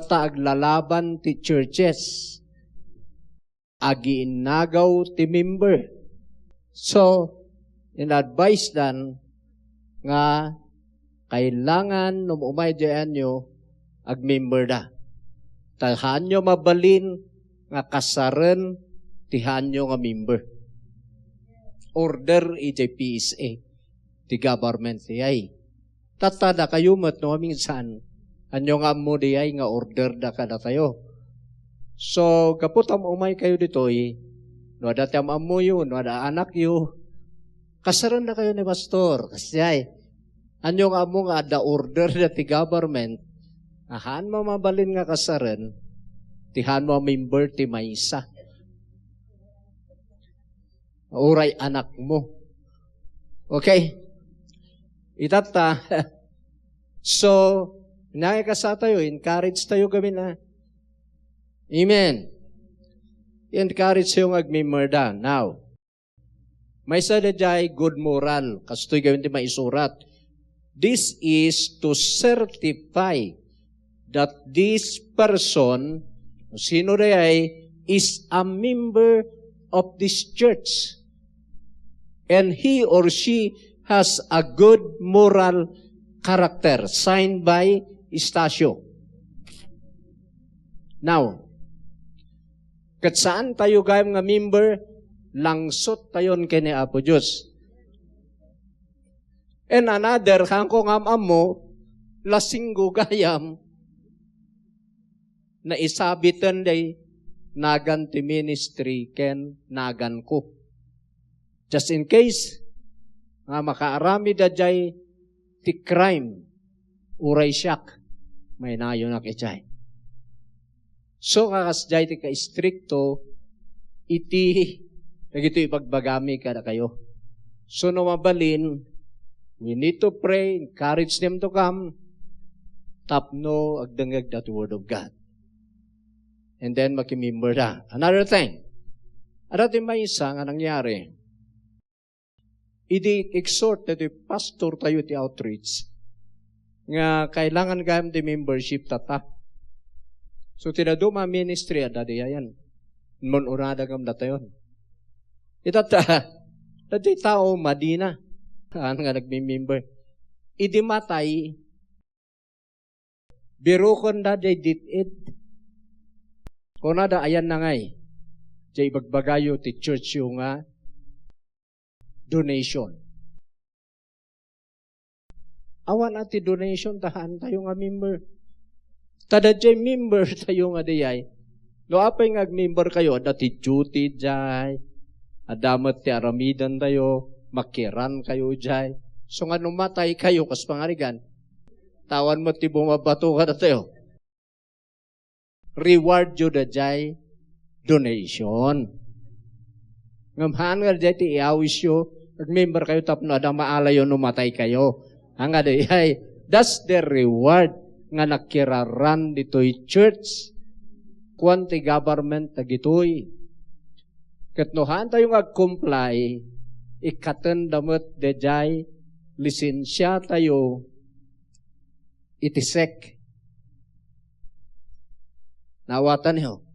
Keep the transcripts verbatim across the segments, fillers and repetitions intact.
ta aglalaban ti churches. Agiinnagaw ti member. So, in-advise dan nga kailangan no umay di anyo, agmember da. Ta haanyo mabalin nga kasaren ti haanyo nga member. Order iti P S A, ti government ti ay. Tatta dakayo met no maminsan, anyo nga ammo di ay nga order da kadatayo. So, gapu ta umay kayo ditoy, no adda ti am-ammoyo, no adda anakyo, kasarenda kayo ni pastor, kasdiay. Anyo nga ammo nga adda order da ti government, a haan mo mabalin nga kasaren, ti haan mo member ti maysa. Uray anakmo. Okay? Itatta. So, nangikasatayo, encourage tayo gamin, ha? Amen. Encourage tayo nga agmember da. Now, maysa daydiay good moral. Kastoy gamin ti maisurat. This is to certify that this person, sino dayay, is a member of this church. And he or she has a good moral character, signed by Estacio. Now, ket saan tayo gayam nga member, langsot tayon ken ni Apo Dios. And another, haanko nga am-ammo, lasinggo gayam, naisabiten day nagan ti ministry ken naganko. Just in case, nga makaaramid daydiay ti crime, uray siak, maynayonak idiay. So, nga kasdiay ti kaistrikto iti dagitoy ibagbagami kadakayo. So, no mabalin, we need to pray, encourage them to come, tapno agdengngeg da ti Word of God. And then, makimember da. Another thing, adda ti maysa nga nangyari. Idi exhort daytoy pastor tayo ti outreach nga kailangan gayam ti membership tatta. So, ti dadduma a ministry, adda diay ayan. Mon unada ngem datayon. Itatta, daytoy tao, madina. Haan nga nagmemember. Idi matay, birukon da diay death aid. Kunada, ayanna ngay, diay ibagbagayo ti church yo nga donation. Awan a ti donation ta haan tayo nga member. Ta daydiay member tayo nga diay. No apay nga agmember kayo, adda ti duty diay. Adda met ti aramiden tayo, makiran kayo diay. So nga no matay kayo, kas pangarigan, tawan met ti bumabato kadatayo. Reward yo daydiay donation. Ngem haan nga daydiay ti iawis yo, agmember kayo tapno adda maalayo no matay kayo. Haan nga daydiay, that's the reward nga nakiraran ditoy church. Kuan ti government dagitoy. Ket no haan tayo nga ag-comply, ikkaten da met daydiay lisensia tayo iti sec. Naawatan niyo?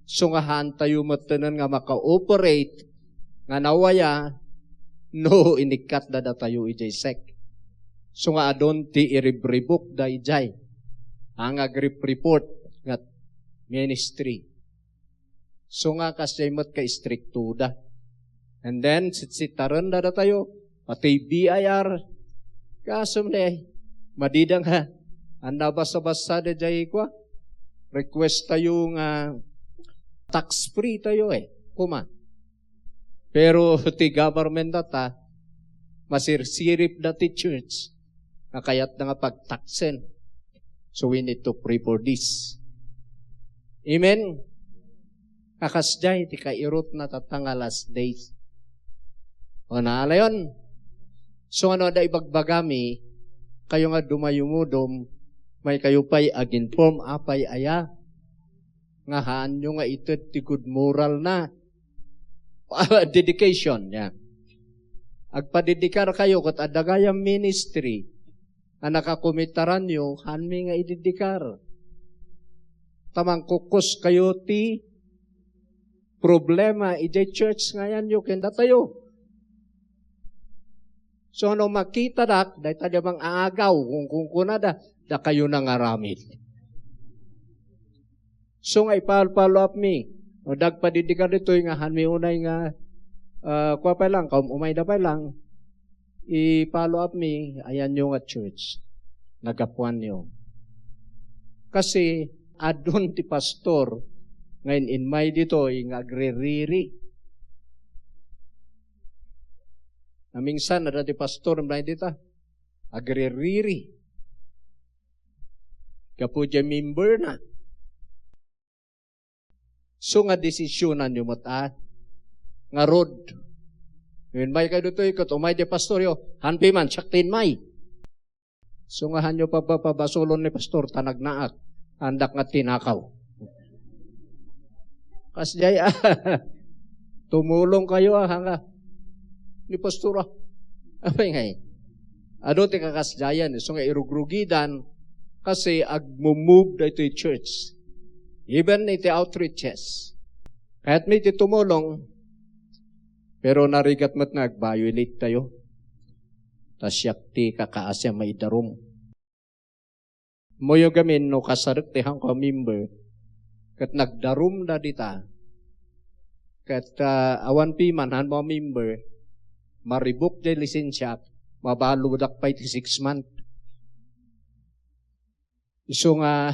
So nga haan tayo mettenen nga maka-operate nga nawaya no inikkat da datayo idiay sec. So nga adun ti iribribok da idiay. Ang agrip report nga ministry. So nga kasdiay met kaistrikto da. And then, sitsitarenda datayo, pati B I R. Kasum ne, madida nga, anda basa-basa da jay kwa. Request tayo nga tax-free tayo eh. Kuma. Pero ti government data, masirsirip da ti church, nga kayat da nga pagtaksen. So we need to pray for this. Amen? Kakasdiay ti kairutna tatta nga last days. O naalayon? So ano da ibagbagami, kayo nga dumayumudom, may kayo pa'y ag-inform apay aya, nga haanyo nga ited ti good moral na. Dedication, yan. Agpadedikar kayo ket adda gayam ministry a nakakomitaranyo, hanmi nga idedikar. Ta mangkukus kayo ti problema idiay church nga ayanyo ken datayo. So, no makitadak, dayta da mang aagaw, kung, kung kunada, dakayo nangaramid. So nga, i-follow up mi. O, dagpadidika ditoy nga, han mi unay nga, ah, kua pay lang, kaum-, umayda pay lang, i-follow up mi, ayanyo nga church, nagapuanyo. Kasi, adun ti pastor, nga in-, inmay ditoy, nga agririri. Naminsan, ada ti pastor, may dita, agririri. Gapu diay member na. So nga desisyonan yo met a, ngarud. Ngayon, may kayo ditoy, ket umay di pastor yo, han piman, siak ti inmay. So nga han yo papapabasolon ni pastor, ta nagnaak, andak nga tinakaw. Kasdiay, ah, tumulong kayo, ah, hanga. Ni pastor, ah. Apay ngay? Adu ti kakasdiayan, so nga irugrugidan, kasi agmumove daytoy church. Even iti outreaches. Kayat mi ti tumulong, pero narigat met nga ag-violate tayo. Ta siak ti kakaasi a maidarum. Moyo gamin no kasarek ti hanko a member, ket nagdarumda dita, ket, ah, awan piman han mo a member, maribuk diay lisensiak, mabaludak pay ti six month. Isu nga,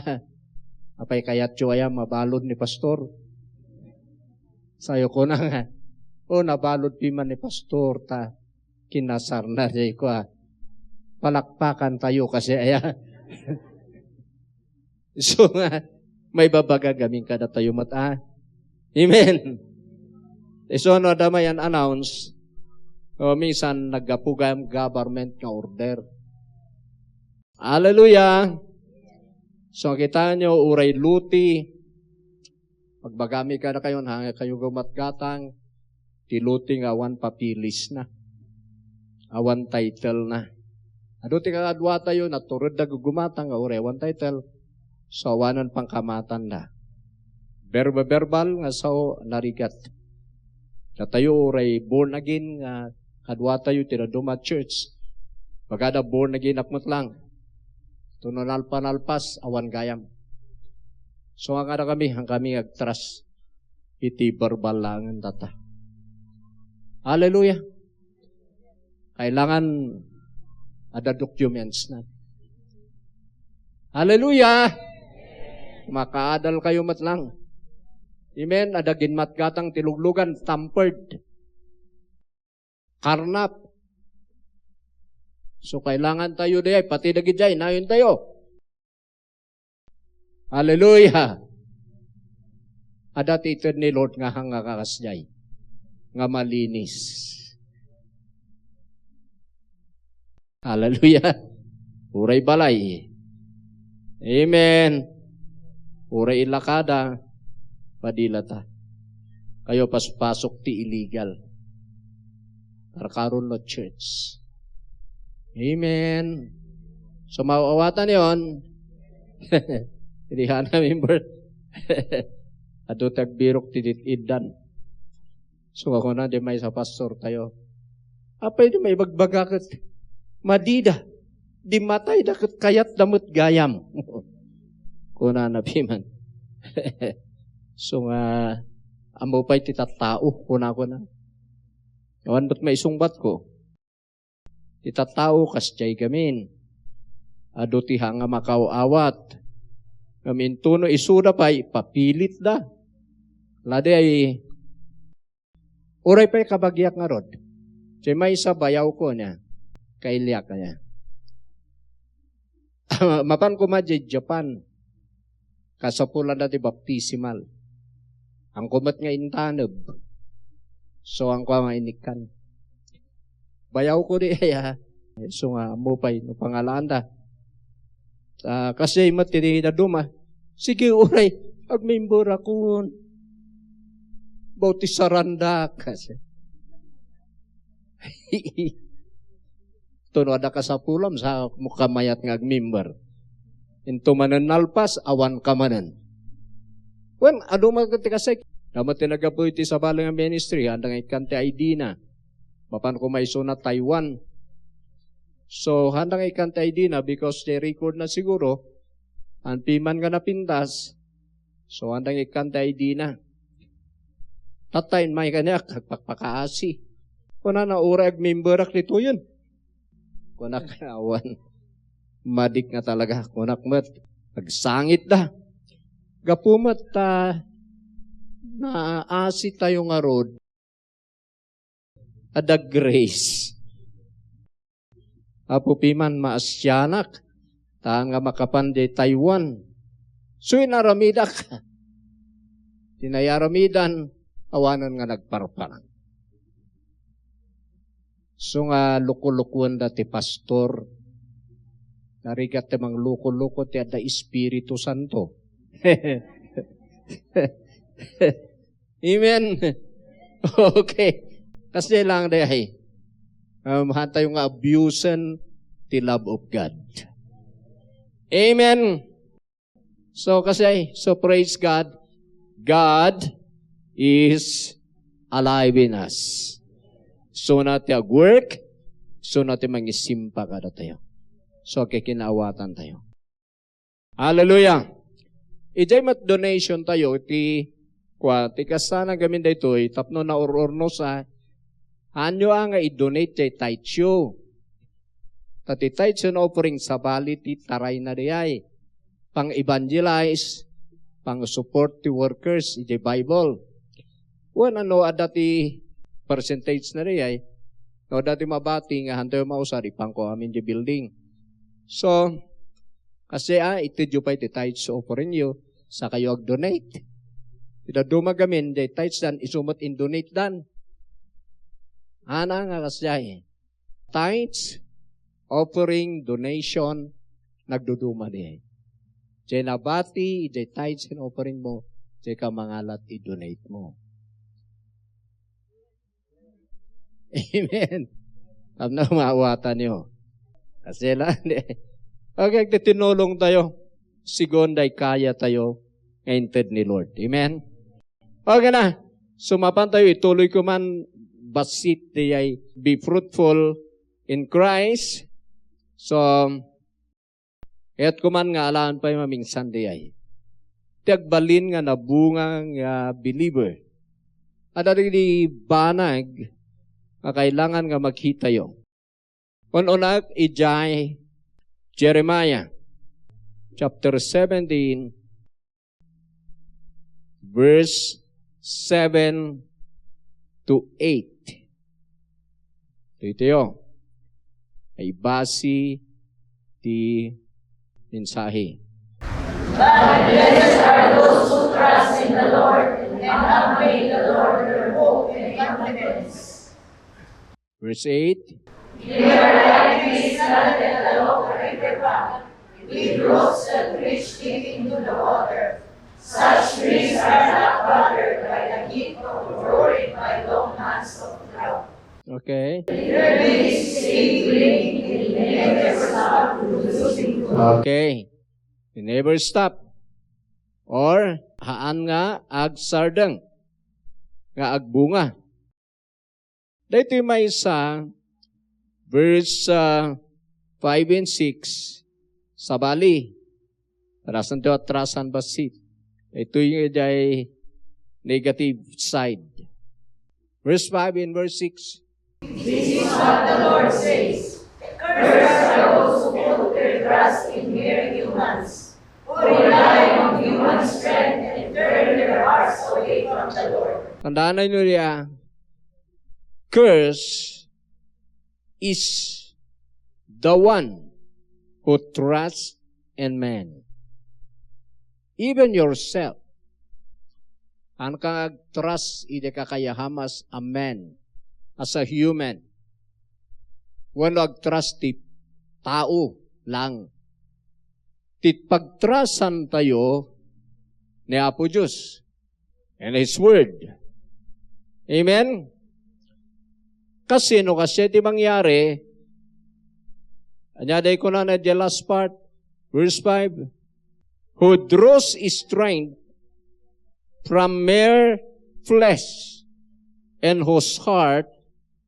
apay kayatyo aya mabalud ni pastor? Sayo kuna nga, "O, nabalud piman ni pastor, ta kinasarna diay kua. Palakpakan tayo kasi aya." Isu nga, maibabaga gamin kadatayo met a. Amen. Isu no adda may announce, o minsan naggapu gayam government nga order. Hallelujah! So, kitaenyo, uray luti, pagbagami kadakayo, hangkayo gumatgatang, ti luti nga awan papeles na, awan title na. Adu ti kakaduatayo, naturedda gugumatang nga uray awan title, so awanen pangkamatanda. Berba-, verbal nga sao narigat. Datayo uray born again nga kaduatayo ti dadduma a church. Bagada born again ak met lang. Tuno nalpa-nalpas, awan gayam. So, nga kadakami, han kami agtras iti verbal laengen data. Hallelujah! Kailangan adda documents na. Hallelujah! Makaadal kayo met lang. Amen. Adda ginmatgatang ti luglugan, tampered. Karnap. So, kailangan tayo diay, pati dagidiay, nayon tayo. Hallelujah! Adda ti ited ni Lord nga hanga nga kasdiay, nga malinis. Hallelujah! Uray balay. Amen. Uray ilakada, padilata. Kayo paspasok ti illegal. Karkaron no church. Amen. So, mauawatan yon. Hindi ka na member. Adu ti agbirok ti dit iddan. So, ako na, di may sa pastor tayo. Apay di may bagbaga ket madida. Di matay da ket kayat da met gayam. Kuna na piman. So nga, ammo pay ti tattao, kuna ko na. Awan bet maisungbat ko. Ti tattao, kasdiay gamin. Adu ti hanga makaw-awat. Ngem intuno isuda pay, papilit da. Ladi ay Uray pay kabagiak ngarud. Ti maysa bayaw ko niya, kailiak niya. Mapan koma di Japan, kasapulan da ti baptisimal. Ang kumat nga intaneb. So, ang kwa nga inikkan. Bayaw ko di aya. So nga, ammo pay, no pangalaan da. Ah, kasi met ti daduma. Sige, uray, agmember akon. Bautisaran da, kasi. Tuno adda kasapulam sa mo kamayat nga agmember. Into manen nalpas, awan ka manen. Well, adu man ti kasay. Damo ti naggapu iti sabali nga ministry, haanda nga ikkan ti I D na. Mapan koma isuna Taiwan. So, haanda nga ikkan ti I D na because they record na siguro, an piman nga napintas, so, haanda nga ikkan ti I D na. Tatta, immay kaniak, agpakpakaasi. Kunana, uray agmemberak ditoyen. Kunak, awan. Madik nga talaga. Kunak met, agsangit da. Gapu met ta naasi tayo ngarud, adda grace. Apo piman maasianak, taan nga makapan di Taiwan. So, inaramidak. Ti naaramidan, awanen nga nagparparang. So nga lukolukuenda ti pastor. Narigat ti manglukoluko ti adda Espiritu Santo. Amen. Okay. Kasi lang di ay. Um, hatayo nga abusen ti love of God. Amen. So, kasi, so praise God, God is alive in us. So na ti agwork, so na ti mangisimpa kadatayo. So, kikinaawatan tayo. Hallelujah! Idiay met donation tayo, ti, kwa, ti kasana gamin daytoy, tapno naur-urnos a, haanyo a nga i-donate jay tithe yo. Ta ti tithes and offering sabali ti tarayna diay. Pang-evangelize, pang-support ti workers, iti Bible. Wen, ano, adda ti percentage na diay. No, adda ti mabati nga hanto mausar, ipangko amin di building. So, kasi, ah, itedyo pay ti tithes offering yo, sakayo ag-donate. Ita dumagamin, di tithes dan, isumat in-donate dan. Ana nga kasi, eh. Tithes, offering, donation, nagduduma diay. Jay nabati, jay tithes and offering mo, jay ka mangalat i-donate mo. Amen. Tapno maawatan yo. Kasi lang, di. Okay, agtitinulong tayo. Sigon, day kaya tayo nga inted ni Lord. Amen. Okay na. So, mapan tayo, ituloy ko man, bassit diay, be fruitful in Christ. So, et ko man nga alaan pay mamingsan diay. Ti agbalin nga nabunga nga believer. Adda di banag nga kailangan nga makitayo. Un-unak idiay Jeremiah chapter seventeen, verse seven to eight. Ito'y tayo. Ay basi ti mensahe. But blessed are those who trust in the Lord and have made the Lord their hope and confidence. Verse eight. They are like trees planted along a river bank, with roots that reach deep into the water. Such trees are not bothered by the heat or worried by long months of drought. Okay. Their leaves stay green and never stop producing fruit. Okay. They never stop. Or, haan nga agsardeng, nga agbunga. Daytoy maysa, verse, ah, five and six, sabali. Parasan to atrasan bassit. Ito'y jay negative side. Verse five and verse six. This is what the Lord says. Cursed are those who put their trust in mere humans, who rely on human strength and turn their hearts away from the Lord. Tandaan niyo diay, curse is the one who trusts in man. Even yourself. Haan ka ag-trust iti kakayahamas a man, as a human. Wenno ag-trust ti tao lang. Ti pagtrasan tayo ni Apo Dios and His Word. Amen? Kasi no kasi ti mangyari, ania day kunana the last part, verse five, who draws strength from mere flesh, and whose heart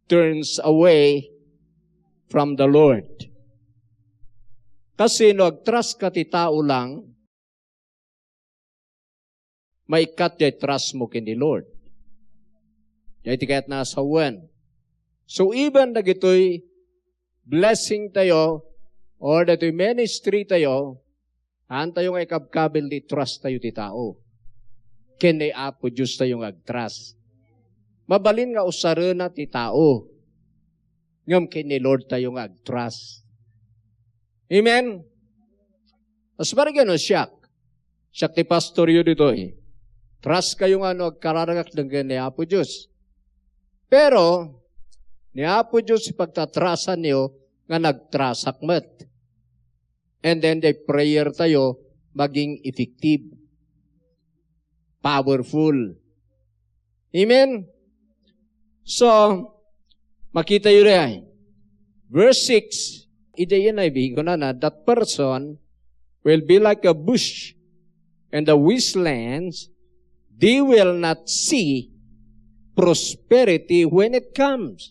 turns away from the Lord. Kasi no agtrust ka ti tao lang, maikkat jay trust mo ken ni Lord. Jay ti kayat na a sawen. So even dagitoy blessing tayo or dagitoy ministry tayo, haan tayo nga ikabkabil ti trust tayo ti tao. Ken ni Apo Dios tayo nga agtrust. Mabalin nga usarena ti tao. Ngem ken ni Lord tayo nga agtrust. Amen? As barigano siak. Siak ti pastoryo ditoy. Trust kayo nga no agkararagak denggen ni Apo Dios. Pero, ni Apo Dios ipagtatrasanyo nga nagtrasak met. And then, the prayer tayo maging effective, powerful. Amen? So, makita yu diay. Verse six, iti yan ay bigo na na, that person will be like a bush in the wastelands, they will not see prosperity when it comes.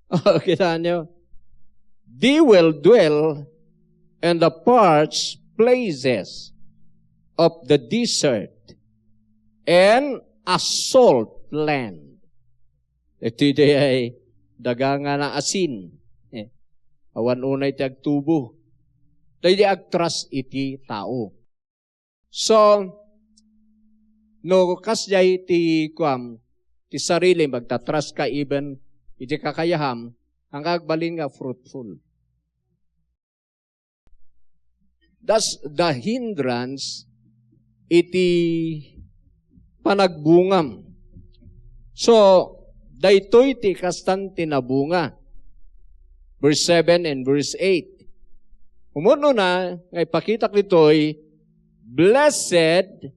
Oh, kita nyo? They will dwell in the parched places of the desert and a salt land. Iti diay daga nga naasin. Eh, awan unay ti agtubo. Daydi agtrust iti tao. So, no kasdiay ti kuam, ti sarili, magtatrust ka even iti kakayaham, ang agbalin nga fruitful. That's the hindrance iti panagbungam. So, daytoy ti kastan ti nabunga. Verse seven and verse eight. Umno na nga ipakitak ditoy, "Blessed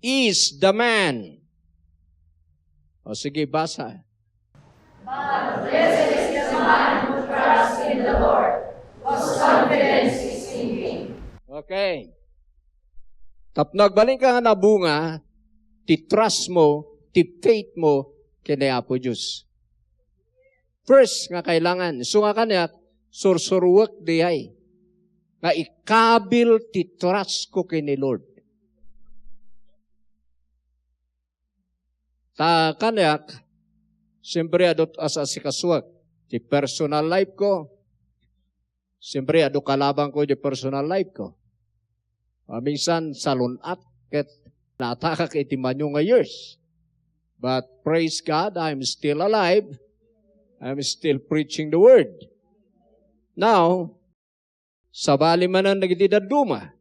is the man." O sige, basa. But blessed is the man who trusts in the Lord, whose confidence is in him. Okay. Tapno agbalin ka nga nabunga, ti trust mo, ti faith mo, ken ni Apo Dios. First nga kailangan, isu nga kaniak, sursuruek diay nga ikabil ti trust ko ken ni Lord. Ta kaniak, siyempre, adu ti as-asikasuak ti personal life ko. Siyempre, adu kalabang ko ti personal life ko. Ah, minsan, salun-at ket naatakak iti manyo nga years. But praise God, I'm still alive. I'm still preaching the word. Now, sabali manen dagiti dadduma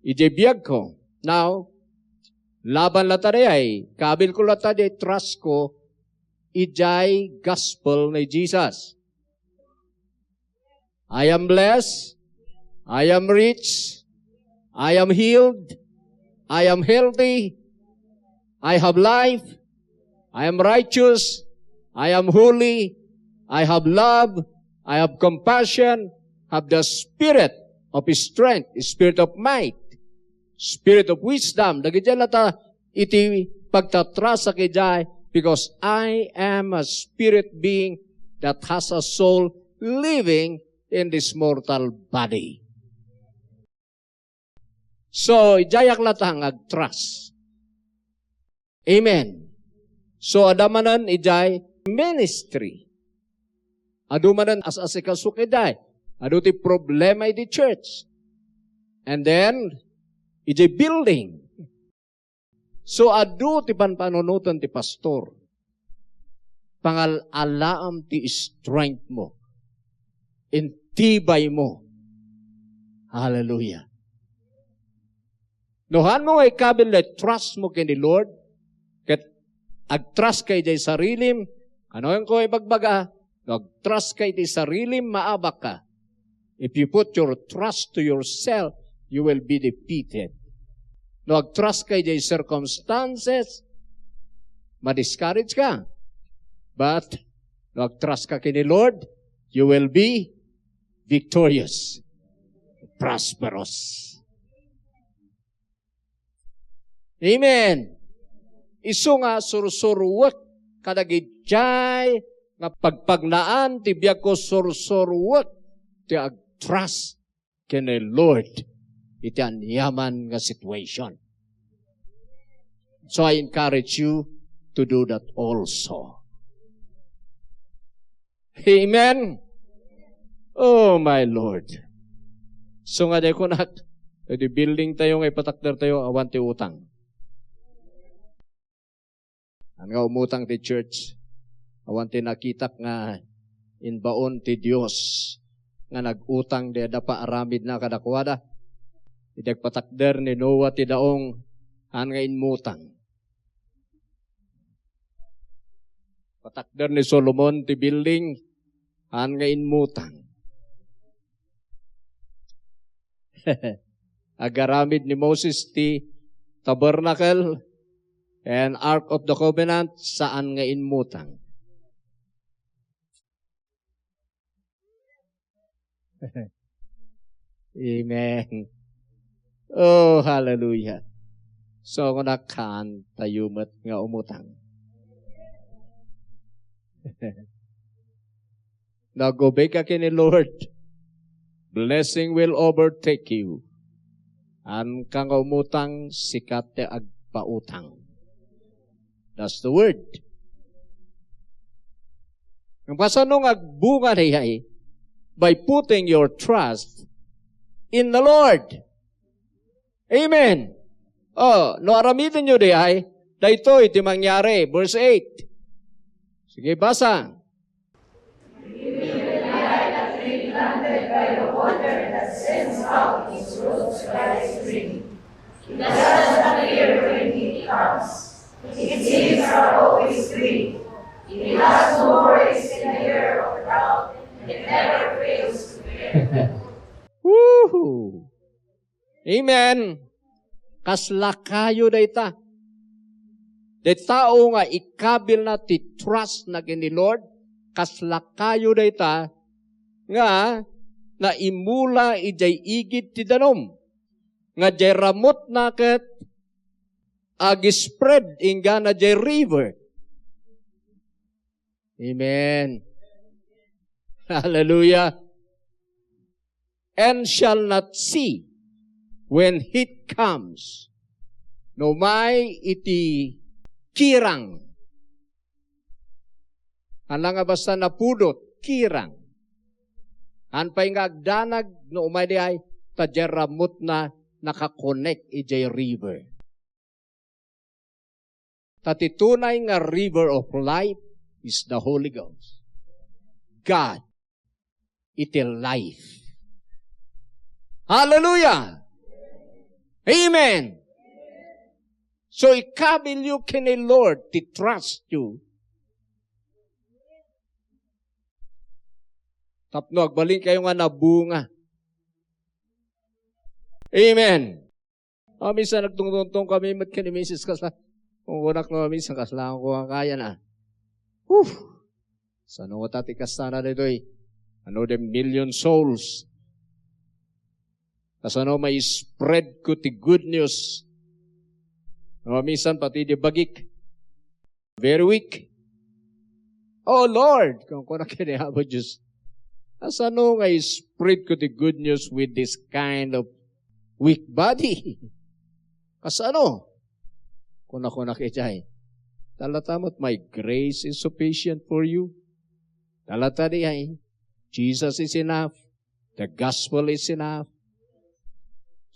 idiay biagko. Now, laban latta diay, kabilko latta diay trust ko idiay gospel ni Jesus. I am blessed. I am rich. I am healed. I am healthy. I have life. I am righteous. I am holy. I have love. I have compassion. Have the spirit of strength, spirit of might, spirit of wisdom. Dagiti latta iti pagtatrasak idiay, because I am a spirit being that has a soul living in this mortal body. So, idiayak latta nga agtrust. Amen. So, adda manen idiay ministry. Adu manen as-asikasuk idiay. Adu ti problema iti church. And then, idiay building. So, adu ti panpanunoten ti pastor. Pangal-alaam ti strength mo. Intibay mo. Hallelujah. No, haan mo nga ikabil ti trust mo ken ni Lord, ket agtrust ka idiay sarilim, kano ko ibagbaga, no, agtrust ka iti sarilim, maabak ka. If you put your trust to yourself, you will be defeated. No, agtrust ka idiay circumstances, ma-discourage ka. But, no, agtrust ka ken ni Lord, you will be victorious, prosperous. Amen. Isu nga sursuruek kadagiti nga pagpagnaan ti biagko, sursuruek ti agtrust ken ni Lord iti aniaman nga situation. So I encourage you to do that also. Amen. Oh, my Lord. So nga di kunak, di building tayo nga ipatakder tayo, awan ti utang. An nga umutang ti church, awan ti nakitak nga imbaon ti Dios nga nag-utang dayta paaramidna kadakuada. Idi agpatakder ni Noah ti daong, an nga immutang. Patakder ni Solomon ti building, an nga immutang. Agaramid ni Moses ti tabernacle and Ark of the Covenant, saan nga immutang. Amen. Oh, hallelujah. So, nga nakan tayo met nga umutang. Nagubeg ka ken ni Lord, blessing will overtake you. An ka nga umutang, sika ti agpautang. That's the word. Kasano nga agbunga dayta? By putting your trust in the Lord. Amen. Oh, no aramidenyo dayta, daytoy ti mangyari. Verse eight. Sige, basa. He will be like a tree planted by the water that sends out its roots by the stream. It doesn't appear when heat comes. Its leaves are always green. It has no worries in a year of drought, and it never fails to bear. Woohoo! Amen. Kasla kayo dayta. Dayta tao nga ikabilna ti trust na ken ni Lord, kasla kayo dayta nga naimula idiay igid ti danum, nga diay ramutna ket ag-spread inggana diay river. Amen. Hallelujah. And shall not see when heat comes. No umay iti kirang. Ania nga basta napudot, kirang. An pay nga agdanag, no umay diay, ta diay ramutna nakakonek idiay river. Ta ti tunay nga river of life is the Holy Ghost. God iti life. Hallelujah! Amen! So, ikabilyo ken ni Lord ti trust you. Tapno agbalin kayo nga nabunga. Amen. Ah, minsan nagtungtungtong kami met ken ni Misis Kasla. Kung kunak no, minsan kasla ko nga kaya na. Whew! Sano ta ti kasana ditoy? Ano, the million souls? Kasano may spread ko ti good news? No, minsan pati di bagik. Very weak. Oh Lord, kung kuna ken ni Apo Diyos, kasano nga i-spread ko ti good news with this kind of weak body? Kasano? Kuna-kuna ket idiay. Talata met, "My grace is sufficient for you." Talata diay, "Jesus is enough. The gospel is enough."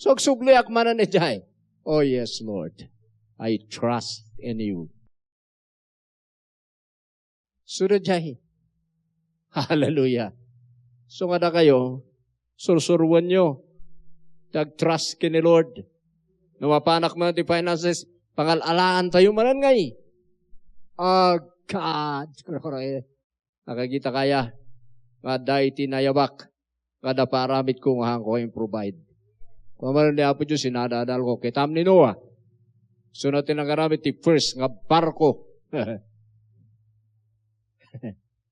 So, agsubliak manen idiay, "Oh yes, Lord. I trust in you." Sudad jay. Hallelujah. So nga dakayo, sursuruenyo ti agtrust ken ni Lord. No mapanak man ti finances, pangal-alaan tayo manen ngay. Ah, God. Nakakita kaya nga adda iti nayabak. Kada paaramid ko nga haanko nga improvide. Kung ano ni Apo Diyos, inadadal ko. Kitam ni Noah. Suna ti nangaramid ti first nga barko.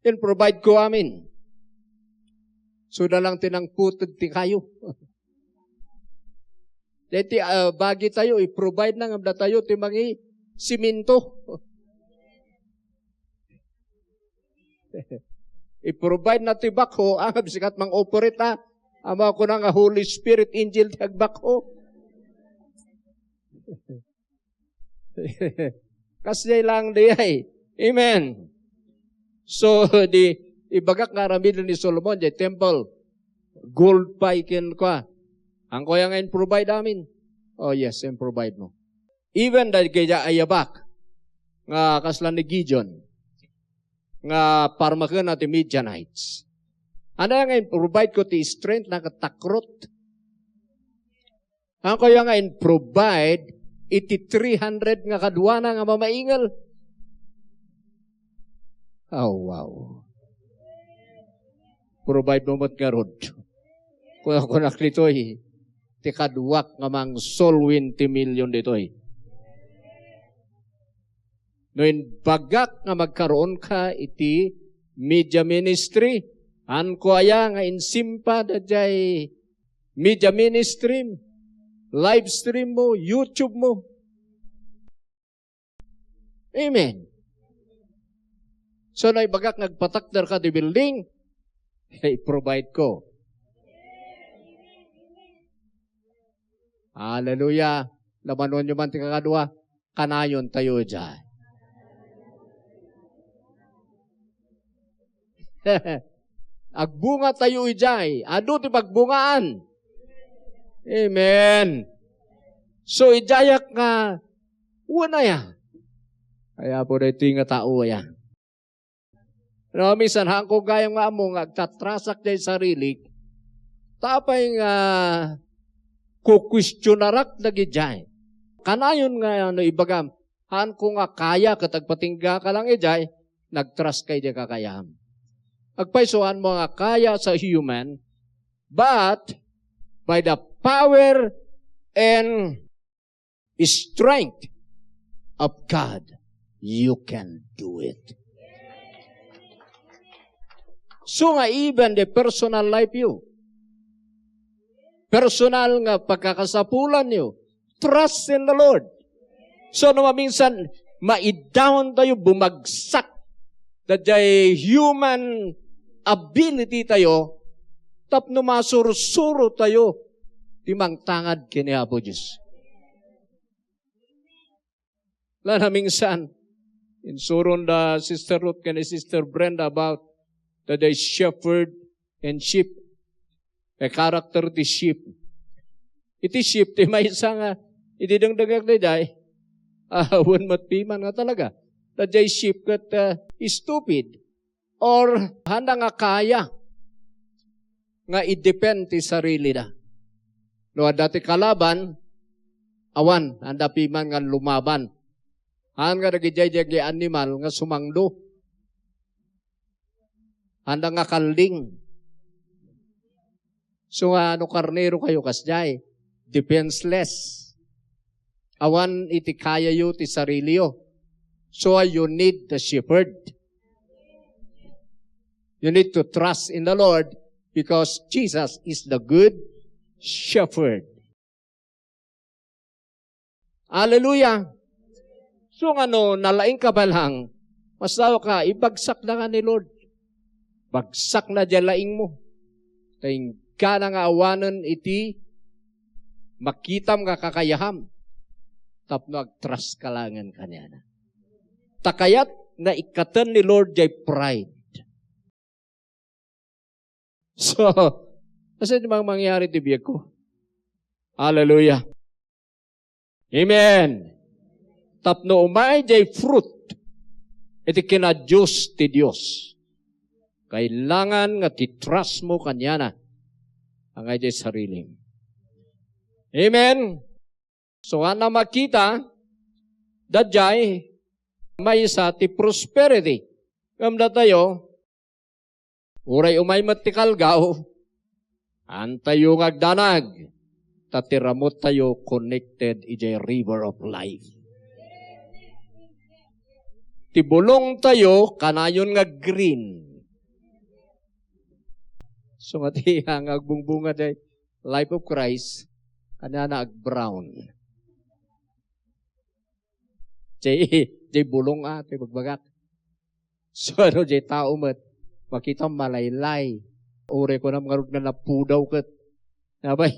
Improvide ko amin. Suna lang ti nangputed ti kayo. Deti, ah, bagi tayo, i-provide na nga datayo ti mangi-, simento. I-provide na ti backhoe, ah, bisan ket mang-operate, ah. Amo kuna nga Holy Spirit, angel ti agbakho. Kasdiay lang diay. Amen. So, di, ibagak nga aramiden ni Solomon, di temple, gold pay ken kua. Haanko aya nga in-provide amin? Oh, yes, in-provide mo. Even dagiti ayabak nga kasla ni Gideon, nga parmakenna ti Midianites. Ania nga in-provide ko ti strength na ket takrot? Haanko aya nga in-provide iti three hundred nga kaduana nga mamaingel? Oh, wow. Provide mo met ngarud. Kuna-kunak ditoy, ti kaduak nga mang-soul win ti million ditoy. No imbagak nga magkaroon ka iti media ministry, haanko aya nga insimpa daydiay media ministry, live stream mo, YouTube mo? Amen. So, no ibagak nga agpatakder ka ti building, i-provide ko. Hallelujah. Labanonyo man ti kakadua, kanayon tayo idiay. Agbunga tayo idiay. Adu ti pagbungaan. Amen. So, idiayak nga, wen aya? Aya po daytoy nga tao aya. No, minsan, haanko gayam nga ammo nga agtatrasak diay sarilik. Ta apay nga kukuestionarak dagidiay. Kanayon nga no ibagam, haanko nga kaya ket agpatingga ka lang idiay, nagtrust ka idiay kakayam. Agpayso, haanmo nga kaya sa human, but by the power and strength of God, you can do it. So nga even the personal life you, personal nga pagkakasapulan yo, trust in the Lord. So, no maminsan, ma-down tayo, bumagsak. Daydiay human ability tayo, tapno masursuro tayo ti mangtangad ken ni Apo Dios. La naminsan, insuron da Sister Ruth ken ni Sister Brenda about the, the shepherd and sheep. A character ti sheep. Iti sheep, ti maysa nga, idi dengdengngeg daydiay, ah, wen met piman nga talaga. Daydiay sheep ket, ah, stupid. Or handa nga kaya nga i-defend ti sarilida. No adda ti kalaban, awan, handa piman nga lumaban. Haan nga dagidiay dagiti animal nga sumangdo. Handa nga kalding. So nga no karnero kayo kasdiay, defenseless. Awan iti kayayo ti sariliyo. So you need the shepherd. You need to trust in the Lord because Jesus is the good shepherd. Hallelujah! So nga no, nalaing ka ba lang, masao ka, ibagsak na nga ni Lord. Bagsak na diay laing mo. Ta inggana nga awanen iti makitam nga kakayaham. Tapno agtrust ka laengen kaniana. Ta kayat nga ikkaten ni Lord diay pride. So, asa ti mang-, mangyari ti biag ko? Hallelujah. Amen. Tapno umay diay fruit, iti kinadios ti Dios. Kailangan nga ti trust mo kaniana, angay diay sarilim. Amen. So, nga na makita, daydiay, maysa ti prosperity. Ngem datayo, uray umay met ti kalgaw, haantayo nga agdanag, ta ti ramottayo connected idiay river of life. Ti bulongtayo, kanayon nga green. So, nga ti, nga agbungbunga diay, Life of Christ, Kanana ag-brown. Jay, jay bulong a, ti bagbagak. So, ano, jay tao met, makita malaylay. Uray kunam ngarud nga napudaw ket. Abay,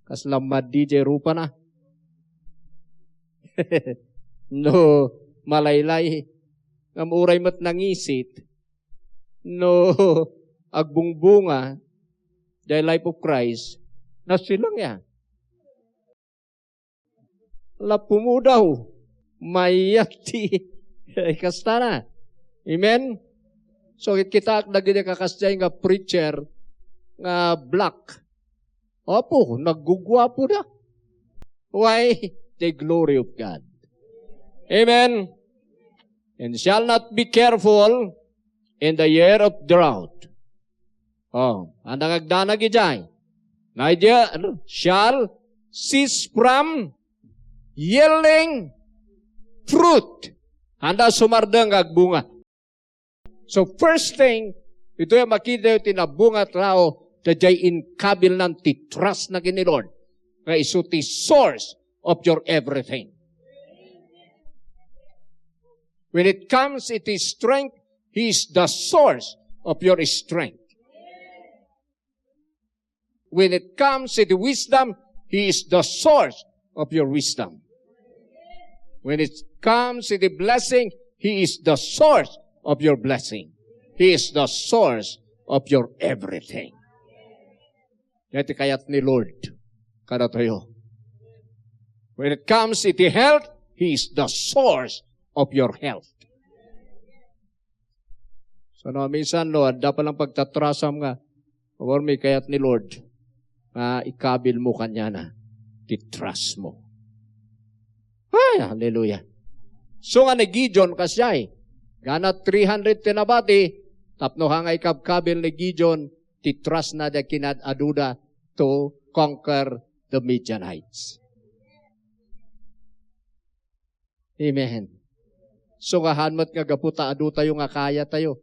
kasla madi jay rupana. No, malaylay. Ngem uray met nangisit. No, agbungbunga, jay life of Christ, nasilang ya. La pumudaw, mayat ti, ay, kastana. Amen? So, kitaak dagiti kakasdiay nga preacher nga black. Apo, nagguguapo da. Why? The glory of God. Amen? And shall not be careful in the year of drought. Oh, anda nga agdanag idiay? Neither shall cease from yielding fruit. Anda sumardeng nga agbunga. So first thing, itoy a makita ti nabunga a tao, daydiay inkabilnan ti trust na ken ni Lord. Nga isu ti source of your everything. When it comes iti strength, He is the source of your strength. When it comes iti wisdom, He is the source of your wisdom. When it comes iti blessing, He is the source of your blessing. He is the source of your everything. Dayta ti kayat ni Lord kadatayo. When it comes iti health, He is the source of your health. So, no, minsan, no, adda pa lang pagtatrasam nga, or may kayat ni Lord, nga ikabil mo kanyana, ti trust mo. Ay, hallelujah. So nga ni Gideon, kasdiay, gana three hundred ti nabati, tapno ha nga ikabkabil ni Gideon, ti trust na da kinad-aduda to conquer the Midianites. Amen. So, nga han met nga gapu ta adu tayo nga kaya tayo.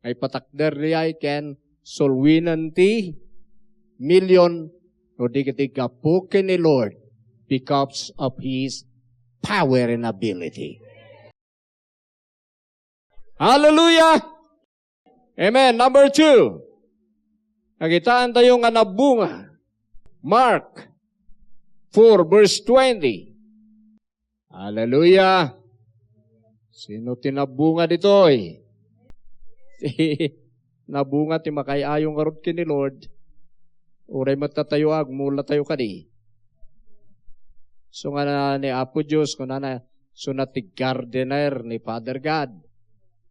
Ay patakder diay ken sulwinen ti million no di ket gapu ken ni Lord because of His power and ability. Hallelujah! Amen. Number two, nakitaan tayo nga nabunga. Mark four verse twenty. Hallelujah! Sino ti nabunga ditoy? Nabunga ti makaay-ayo ngarud ken ni Lord. Uray met tayo, agmula tayo kadi. So nga na ni Apo Dios, kunana, suna ti gardener ni Father God.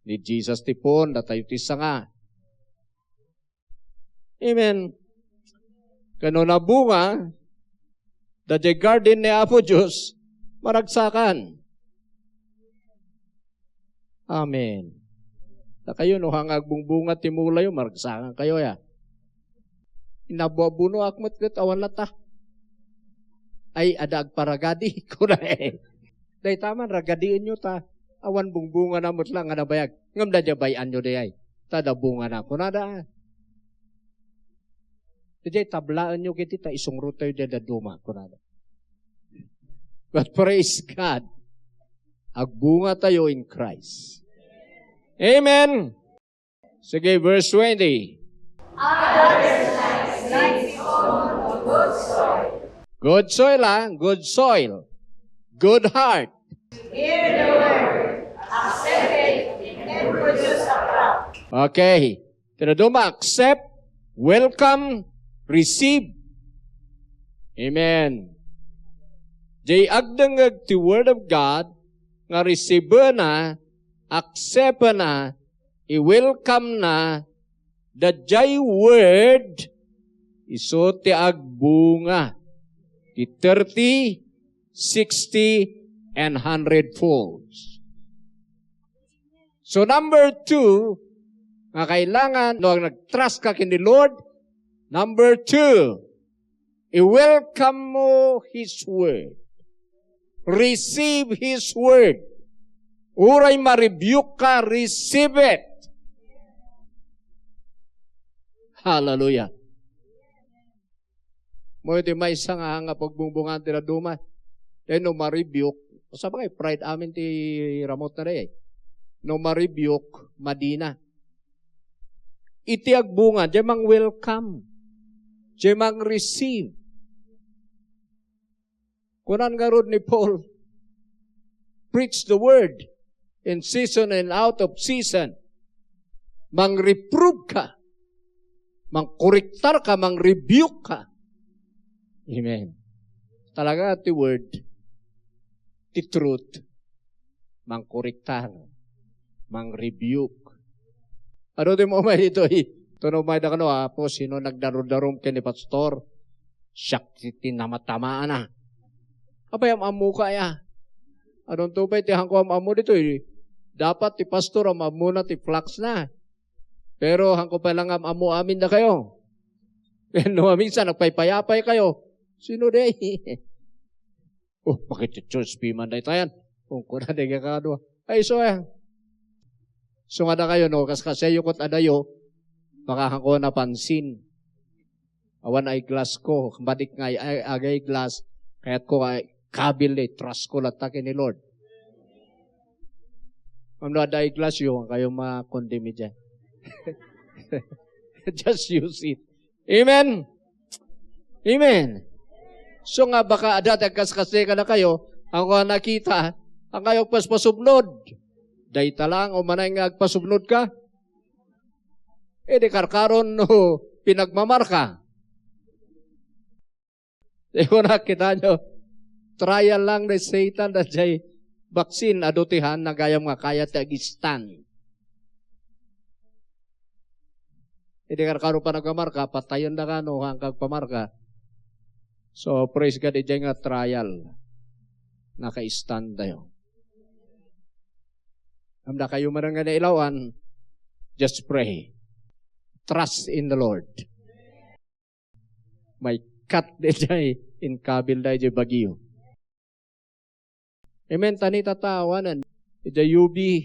Ni Jesus ti puon, datayo ti sanga. Amen. Kano nabunga, daydiay garden ni Apo Dios, maragsakan. Amen. Dakayo, no, ha nga agbungbunga ti mulayo, maragsakan kayo, ya. Inabuabunoak met ket awan lata. Ay, adda agparagadi, kuna, eh. Dayta man, ragadienyo ta. Awan bungbungana met la nga nabayag. Ngem daydiay bay-anyo dayay. Ta adda bungana, kunada. Daydiay tablaenyo kiti ta isungrottayo daydiay dadduma, kunada. But praise God. Agbunga tayo in Christ. Amen. Sige, verse twenty. Others like seeds sown on good soil. Good soil, ah. Good soil. Good heart. Hear the word, accept it, and produce a crop. Okay. Tinaduma, accept, welcome, receive. Amen. Jay agdengngeg ti word of God nga receive-na, accept-na, i-welcome na, daydiay word, isu ti agbunga ti thirty, sixty, and hundred folds. So, number two, nga kailangan, no, nag-trust ka ken ni Lord, number two, i-welcome mo His Word. Receive His Word. Uray ma-rebuke ka, receive it. Hallelujah. Mo iti maysa nga, nga pagbungbungan ti dadduma. Then no ma-rebuke, sa bagay, pride amin ti ramutna dayay. No ma-rebuke, madina. Iti agbunga, diay mang-welcome. Diay mang-receive. Kunan ngarud ni Paul, "Preach the word in season and out of season." Mang-reprove ka, mangkorektar ka, mang-rebuke ka. Amen. Talaga ti word, ti truth, mangkorektar, mang-rebuke. Adu ti umay ditoy. Tuno umay da kano, "Apo, sino nagdarudarum ken ni pastor? Siak ti, ti namatamaana." Apay, am-ammoka aya? Adunto pay ti haanko am-ammo ditoy. Dapat ti pastor am-ammona ti flocks na. Pero haanko pay lang am-ammo amin dakayo. No, minsan nagpaypayapay kayo. Sino di? Oh, makiti-church piman daytayan. Kung kuna di nga kadua. Ay, isu aya. Isu nga dakayo, no, kaskasiyo ket adayo, makahaanko napansin. Awan eyeglass ko, madik nga ay, ay, ag-eyeglass, kayatko nga kabil ni, trust ko latta ken ni Lord. Ngem no adda eyeglass yo, kayo makondem idiay. Just use it. Amen? Amen. So nga baka adda ti agkaskasi kadakayo, haanko a nakita, haankayo agpaspasubnod. Dayta lang, umanay nga agpasubnod ka. Idi karkaron no pinagmamarka. Di ko nakita nyo. Trial lang ni Satan, daydiay vaccine, adu ti haanna gayam nga kayat ti ag-stand. Idi karkaro panagpamarka, patayen da kano, haanka agpamarka. So, praise God, idiay nga trial. Naka-stand tayo. Amda kayo man nga nailawan, just pray. Trust in the Lord. Maikkat daydiay inkabil daydiay bagyo. Amen. Tani tata, awanen. Idiay U B,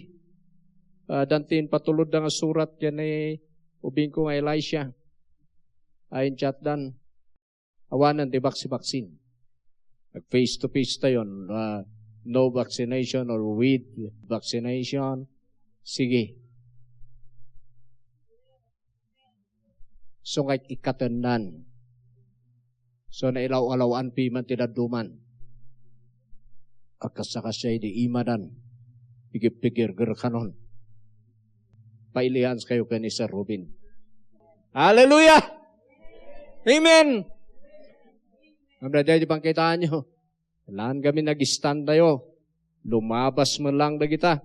ah, danti impatulod da nga surat ken ni ubing ko nga Elisha. Ay, in chat dan. Awanen ti vaccine, vaccine. Nag face to face tayon, ah, no vaccination or with vaccination. Sige. So nga ikkatennan. So nailaw-alawan piman ti dadduman. Agkasakasya idi imadan. Pigirpigirger kanon. Pailians kayo ken ni Sir Ruben. Hallelujah! Amen! Amda di bangkitaan nyo. Kailangan kami nag-stand tayo. Lumabas man lang dagita.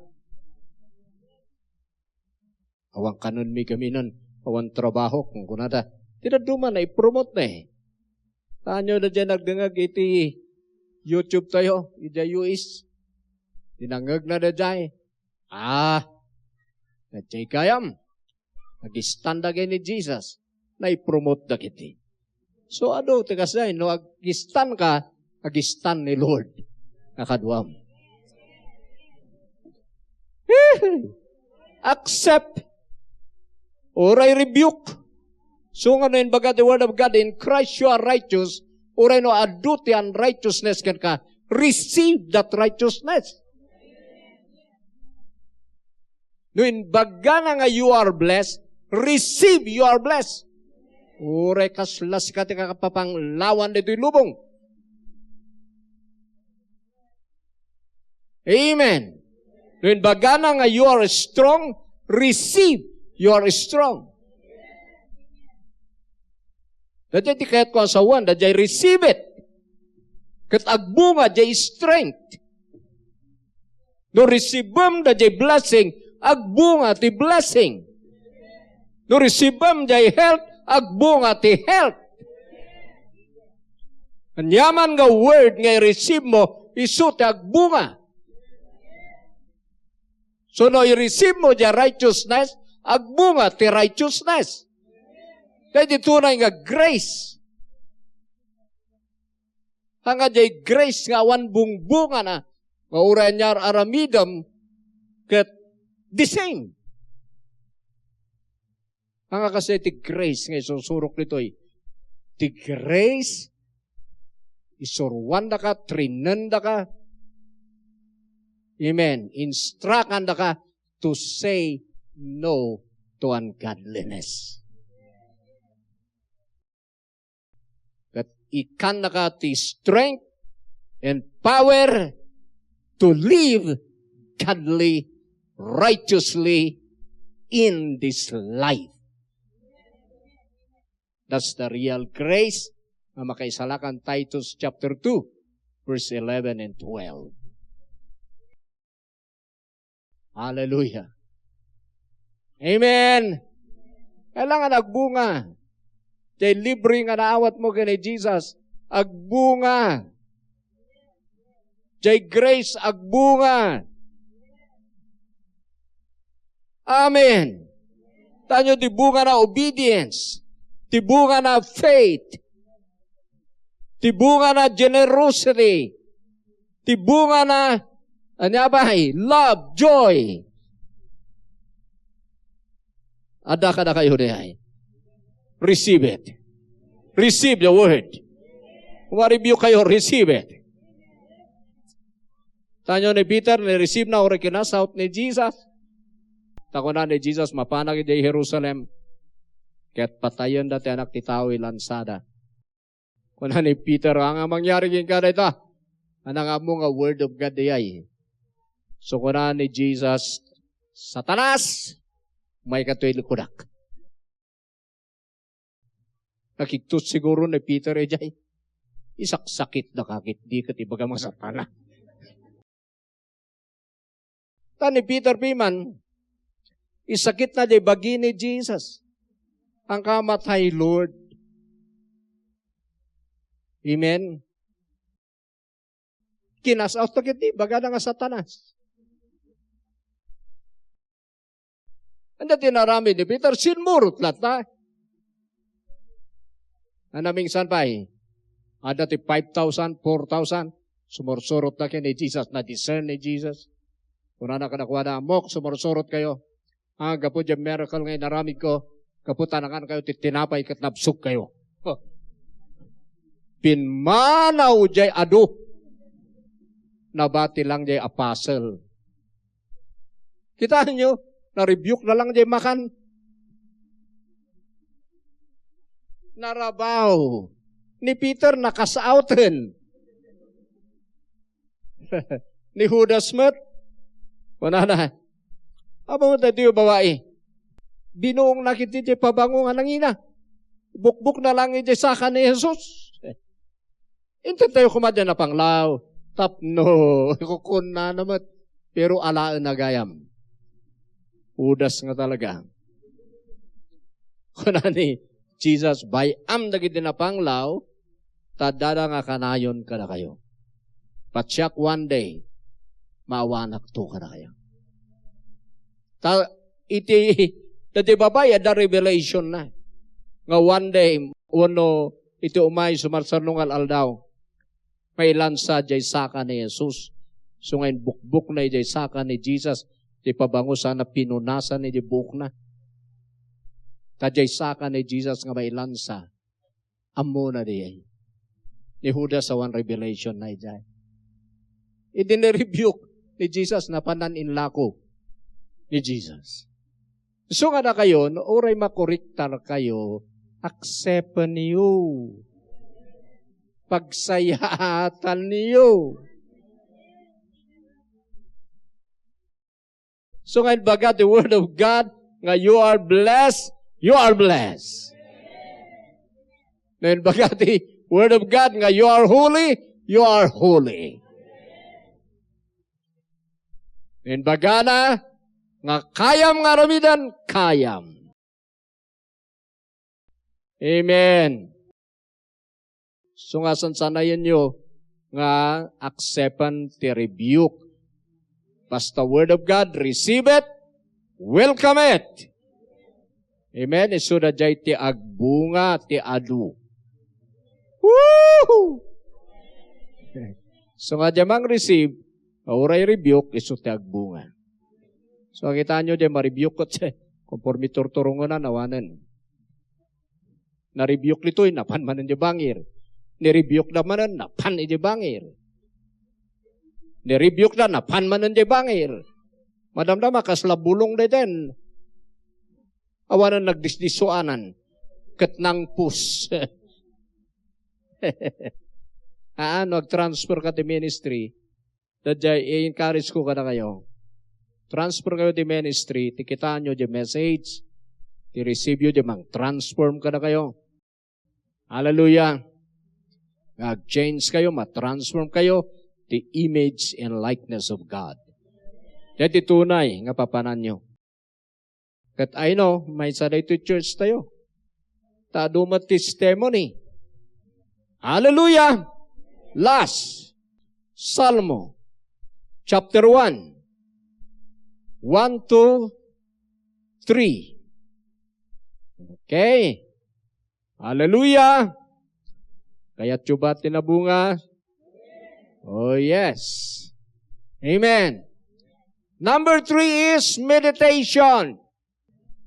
Awan kanenmi kaminan, awan trabaho, kung kunada. Ti dadduma, naipromote na eh. Tanyo na dyan nagdengag iti YouTube tayo, iti U S. Dinangag na da dyan. Ah, na dyan kayam. Nag-stand again ni Jesus. Naipromote da kiti. So, adu ti kasdiay, no ag-stand ka, ag-stand ni Lord. Nakaduam. Accept or I rebuke. So nga no imbaga the word of God, "In Christ you are righteous," uray no adu ti unrighteousness kenka, receive that righteousness. No imbagana nga you are blessed, receive you are blessed. Uray kasla sika ti kakapapanglawan ditoy lubong. Amen. No imbagana nga you are strong, receive you are strong. Daydiay ti kayatko a sawen, daydiay receive it. Ket agbunga diay strength. No receive-em daydiay blessing, agbunga ti blessing. No receive-em diay health, agbunga ti health. Aniaman nga word nga i-receive mo, isu ti agbunga. So, no i-receive mo diay righteousness, agbunga ti righteousness. Daydiay tunay nga grace. Haan nga diay grace nga awan bungbungana, nga uray aniar aramidem ket the same. Haan nga kasdiay ti grace nga isusurok ditoy. Ti grace Isuruandaka, trainendaka. Amen. Instructandaka to say no to ungodliness. Ket ikkannaka ti strength and power to live godly, righteously in this life. That's the real grace nga makaisalakan Titus chapter two, verse eleven and twelve. Hallelujah. Amen. Kailangan agbunga. Jay libre nga naawat mo ken ni Jesus, agbunga. Jay grace, agbunga. Amen. Tanyo ti bunga na obedience, ti bunga na faith, ti bunga na generosity, ti bunga na, ania pay, love, joy. Adda kadakayo diay. Receive it. Receive the word. Kung ma-rebuke kayo, receive it. Tanyo ni Peter, ni-receive na uray kinasaut ni Jesus. Ta kuna ni Jesus, mapanak idiay Jerusalem, ket patayenda ti Anak ti Tao, ilansada. Kuna ni Peter, "Ania mangyari kenka dayta? Ania nga ammo nga word of God diay?" So kuna ni Jesus, "Satanas, umayka toy likudak." Nakigtot siguro ni Peter idiay. Isaksakit na kakit di ket ibaga masatana. Ta ni Peter piman, isakit na di bagi ni Jesus. Ang kamatay, Lord. Amen. Kinasaut na ket di, bagana nga Satanas. Anda ti naramid ni Peter? Sinmurot latta. Anamingsan pay. Adda ti five thousand, four thousand. Sumursurot na ken ni Jesus, na-discern ni Jesus. Kunana kadakuada, "Ammok, sumursurot kayo. Ah, gapu diay miracle nga inaramidko, gapu ta nangan kayo ti tinapay ket nabsog kayo." Huh. Pimmanaw diay adu. Nabati lang diay apostle. Kitaenyo, na-rebuke na lang diay makan. Narabaw. Ni Peter, nakasauten. Ni Judas met. Kunana, "Apo met daytoy babai. Binuong na ket diay pabango nga nangina. Bukbok na lang diay saka ni Jesus." Inted tayo koma diay napanglaw. Tapno, ikukunana met. Pero alaen na gayam. Judas nga talaga. Kuna ni Jesus, "Bay-am dagiti napanglaw, ta addada nga kanayon kadakayo. But siak one day, maawanakto kadakayo." Ta, iti, dagiti babai, adda revelation na. Nga one day, wenno iti umay sumarsarno nga al-aldaw, mailansa diay saka ni Jesus. So nga inbukbok na diay saka ni Jesus, ti pabango sana pinunasan iti buokna. Ta diay saka ni Jesus nga mailansa, ammona diay. Ni Judas awan revelation na idiay. Idi ni-rebuke ni Jesus, napanan inlako ni Jesus. So nga dakayo, no uray makoriktar kayo, accepten yo. Pagsayaatan yo. So nga inbaga ti Word of God nga you are blessed, you are blessed. No inbaga ti Word of God nga you are holy, you are holy. Imbagana nga kayam nga aramiden, kayam. Amen. So nga sansanayenyo nga accepten ti rebuke. Basta word of God, receive it, welcome it. Amen. Isu daydiay ti agbunga ti adu. Woohoo! So nga diay mang-receive, nga uray rebuke, isu ti agbunga. So, kitaenyo diay ma-rebuke ket, konforme turturongen, awanen. Na-rebuke ditoy, napan manen diay bangir. Ni-rebuke da manen, napan iti bangir. Ni-rebuke da, napan manen iti bangir. Madamdama, kasla bulong dayta. Awanen nagdisdisso anan. Ket nangpus. Haan, no ag-transfer ka ti ministry, daydiay i-encourage ko kadakayo. Transfer kayo ti ministry, ti kitaenyo ti message, ti receive yo ti mang-transform kadakayo. Hallelujah. Nga ag-change kayo, ma-transform kayo, the image and likeness of God. Dayta ti tunay nga papananyo. Ket I know, maysa daytoy church tayo. Ta adu met testimony. Hallelujah! Last, Salmo, chapter one, one, two, three. Okay. Hallelujah! Kayatyo ba ti nabunga? Oh, yes. Amen. Number three is meditation.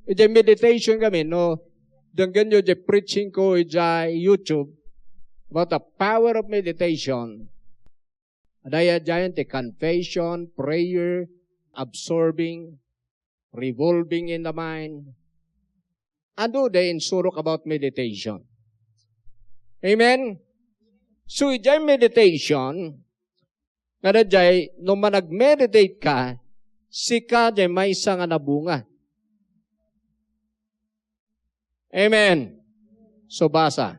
Iti meditation kami, no? Denggenyo di preaching ko iti YouTube about the power of meditation. Adda dayta ti confession, prayer, absorbing, revolving in the mind. Adu dayta insurok about meditation. Amen? So, iti meditation, nga daydiay, no manag-meditate ka, sika diay maysa nga nabunga. Amen. So, basa.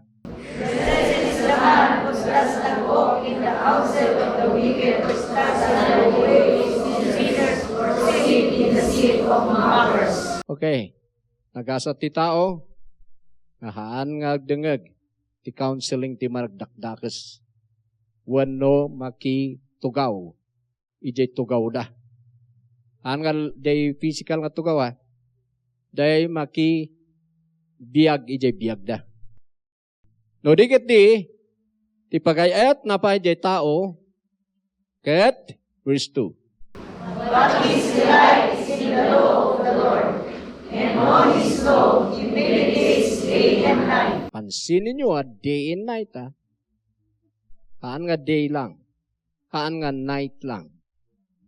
Okay. Nagasat ti tao nga haan nga agdengngeg ti counseling ti managdakdakes wenno makitugaw idiay tugawda. Haan nga l-, diay physical nga tugaw, a. Diay makibiag idiay biagda. No di ketdi, ti pagay-ayatna pay diay tao, ket, verse two. But his delight is in the law of the Lord, and on his law he meditates day and night. Pansininyo a day and night, a. Haan nga day lang. Haan nga night lang.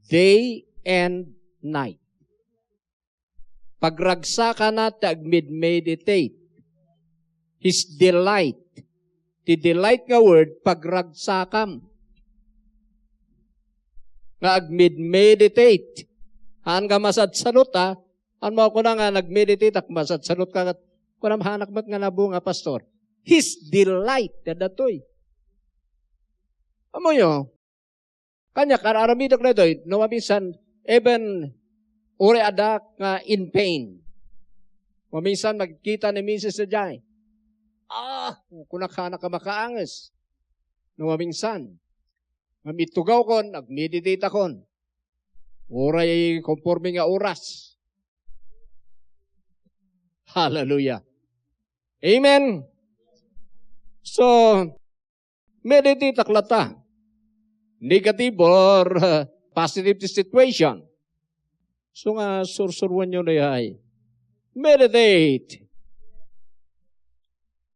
Day and night. Pagragsakana ti agmed-meditate. His delight. Ti delight nga word, pagragsakam. Nga agmed-meditate. Haan nga masadsadot, a. Haan mo kuna nga nag-meditate ak, masadsadot ka ket kunam, haanak met nga nabunga, pastor. His delight, daytoy. Ammoyo, kaniak, ar-aramidek daytoy, no maminsan, even, uray adda nga in pain. Maminsan, makikita ni misis daydiay. Ah, kunak, haanak a makaanges. No maminsan, ngem itugawkon, agmeditate akon. Uray konforme nga oras. Hallelujah. Amen. So, meditate-ak latta. Negative or, uh, positive situation. So nga, sursuruenyo daydiay. Meditate.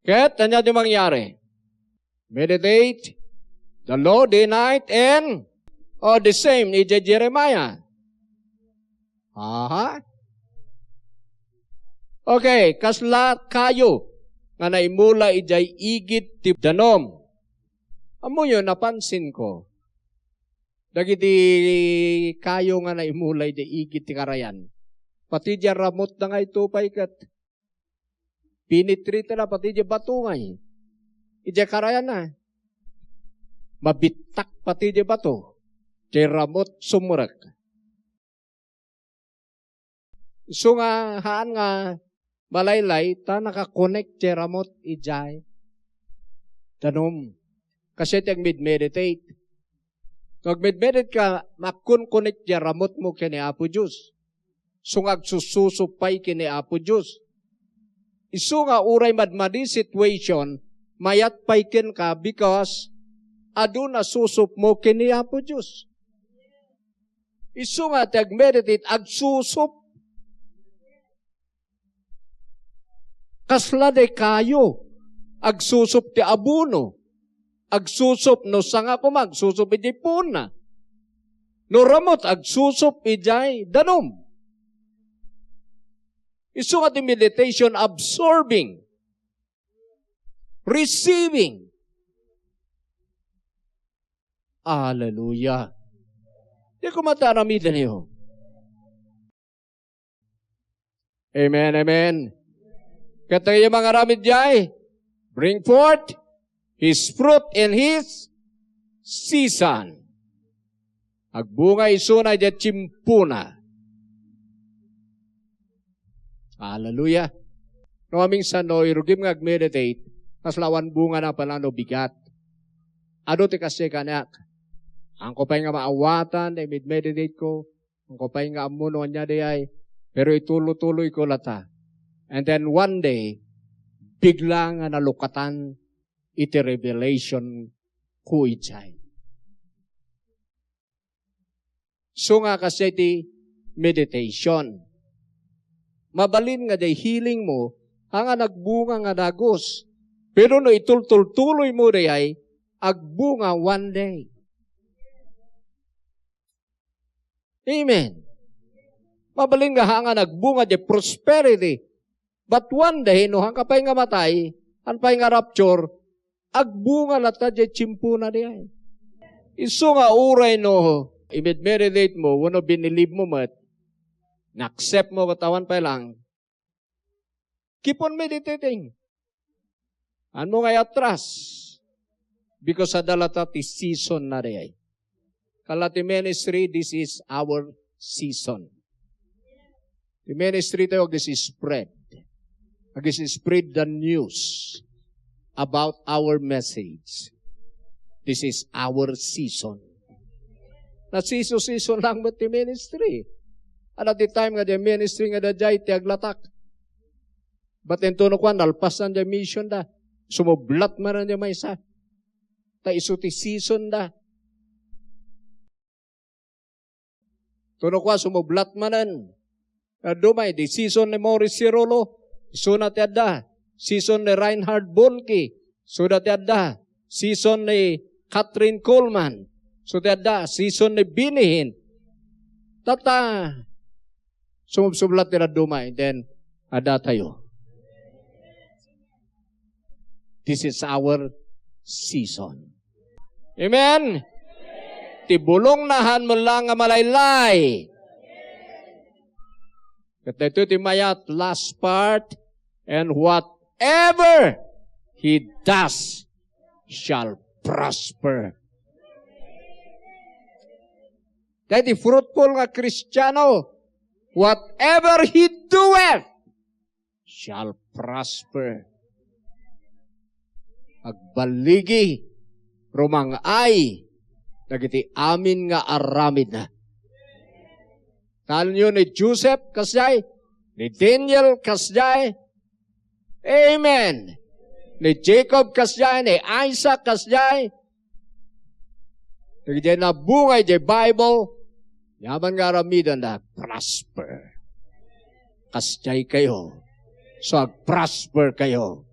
Ket, ania ti mangyari? Meditate the law day night and, oh, the same, idiay Jeremiah. Aha. Okay, kasla kayo nga naimula idiay igid ti danum. Ammoyo, napansin ko, dagiti kayo nga naimula idiay igid ti karayan, pati diay ramutda nga ito pay ket pinitritana pati diay bato ngay. Idiay karayanna, mabittak pati diay bato, diay ramut sumrek. Isu nga, haan nga malaylay, ta nakakonek diay ramut idiay danum. Kasi ti agmed-meditate. No agmed-meditate ka, makonkonek diay ramutmo ken ni Apo Dios. Isu nga agsususup pay ken ni Apo Dios. Isu nga uray madmadi situation, mayat pay kenka because adu nasusupmo ken ni Apo Dios. Isu nga ti agmeditate, agsusup. Kasla daykayo, agsusup ti abono. agsusup, no sanga koma, agsusup idiay puonna. No ramut, agsusup idiay danum. Isu nga ti meditation, absorbing, receiving. Hallelujah. Di ko mataramiden iyo. Amen, amen. Ket dagiti mangaramid diay, bring forth his fruit in his season. Agbunga isuna idiay tiempona. Hallelujah. No, aminsan, no, irugim nga ag-meditate, kasla awan bungana pay laeng no bigat. Adu ti kasta kaniak. Haanko pay nga maawatan, i-meditate ko. Haanko pay nga ammo no ania diay, pero ituloy-tuloyko latta. And then one day, bigla nga nalukatan iti revelation ko idiay. So nga, kasdiay ti meditation. Mabalin nga diay healing mo, haan nga nagbunga nga dagus. Pero no itultultuloy mo diay, agbunga one day. Amen. Mabalin nga haan nga nagbunga diay prosperity. But one day, no haanka pay nga matay, haan pay nga rapture, agbunga latta diay tiempona diay. Isu nga uray no, i-meditate mo, wenno binilib mo met, na-accept mo ket awan pay laeng, keep on meditating. Haanmo nga iatras. Because adda latta ti season na diay. Kasla ti ministry, this is our season. Ti ministry tayo, ag-spread. Ag-spread the news about our message. This is our season. Na season-season lang met ti ministry. Adda ti time nga diay ministry nga daydiay ti aglatak. But intono kuan, nalpasan diay mission da. Sumublat manen diay maysa. Ta isu ti season da. Tono kuan, sumublat manen. Adu may, di season ni Morris Cerullo, isuna ti adda. Season ni Reinhard Bonnke, isuda ti adda. Season ni Kathryn Kuhlman, isu ti adda. Season ni Benny Hinn. Tatta, sumubsublat ti dadduma, then adda tayo. This is our season. Amen? Ti bulongna haan met laeng nga malaylay. Ket daytoy ti mayat, last part, "And whatever he does shall prosper." Daytoy fruitful nga Kristiano, "Whatever he doeth shall prosper." Agballigi, rumang-ay dagiti amin nga aramidna. Talnyo ni Joseph kasdiay, ni Daniel kasdiay. Amen. Ni Jacob kasdiay, ni Isaac kasdiay. Dagiti nabunga idiay Bible, amin nga aramidenda, prosper. Kasdiay kayo. So, agprosper kayo.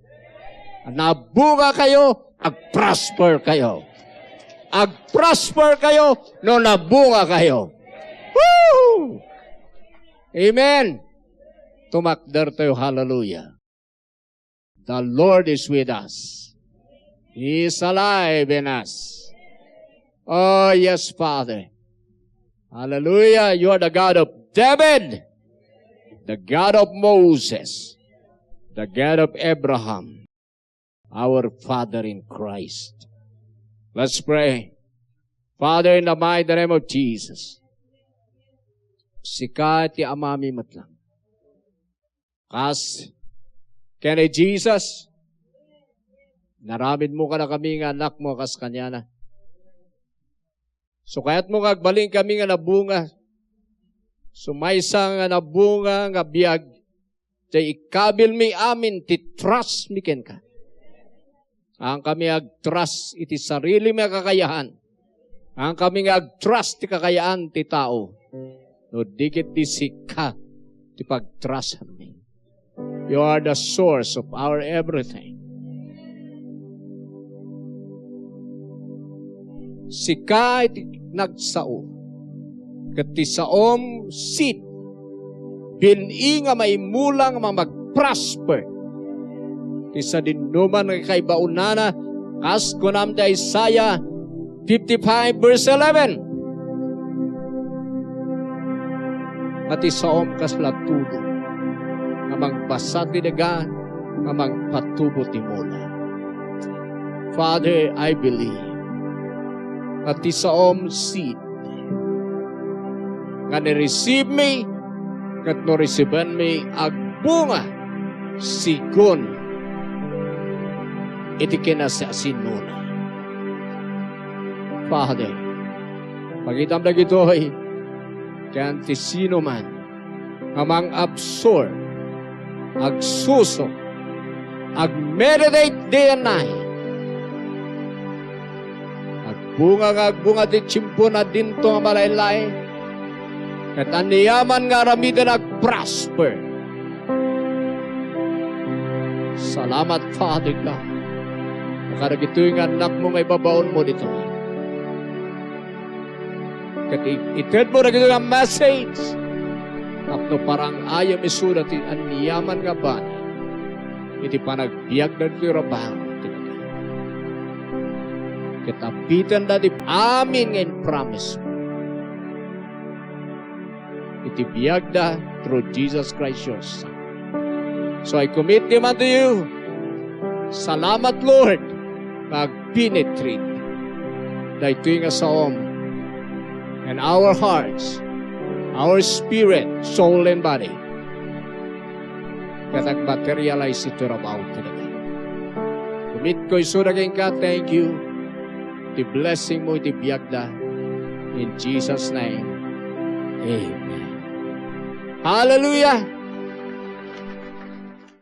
Nabunga kayo, agprosper kayo. Agprosper kayo, no nabunga kayo. Woo! Amen. Tumakder tayo. Hallelujah. The Lord is with us. He is alive in us. Oh, yes, Father. Hallelujah. You are the God of David, the God of Moses, the God of Abraham, our Father in Christ. Let's pray. Father, in the mighty name of Jesus, sika ti Amami met lang. Kas ken ni Jesus, naramidmo kadakami nga anakmo a kas kaniana. So, kayatmo nga agbalinkami nga nabunga. So, maysa nga nabunga nga biag, ti ikabilmi amin ti trust mi kenka. Haan kami agtrust iti sarilimi a kakayahan. Haan kami nga agtrust ti kakayaan ti tao. No di ket di sika ti pagtrustan mi. You are the source of our everything. Sika ti nagsao, ket ti saom seed, bin-i nga maimula nga mamagprosper ti sadinoman nga kaibaonana, kas kunam ti Isaiah fifty-five verse eleven. Nga ti saom kasla tudo nga mangbasa ti daga, nga mangpatubo ti mula. Father, I believe nga ti saom seed nga ni-receive mi, ket no resibenmi, agbunga sigun iti kinasiasinona. Father, pakitam dagitoy ken ti sinoman nga mang-absorb, agsuso, ag-meditate day and night. Agbunga nga agbunga ti tiempona dinto nga malaylay, ket aniaman nga aramiden agprosper. Salamat, Father God, a kadagitoy nga annakmo nga ibabaonmo ditoy. Ket i-, itedmo dagitoy nga message tapno parang-ayam isuda ti aniaman nga bana iti panagbiagda ditoy rabaw ti daga. Ket apitenda ti amin nga impromise iti biagda through Jesus Christ, your Son. So I commit them unto you. Salamat, Lord, nga agpenetrate daytoy nga saom in our hearts, our spirit, soul, and body. Ket agmaterialize iti rabaw ti daga. Commitko isuda kenka, thank you. Ti blessingmo iti biagda. In Jesus' name, amen. Hallelujah!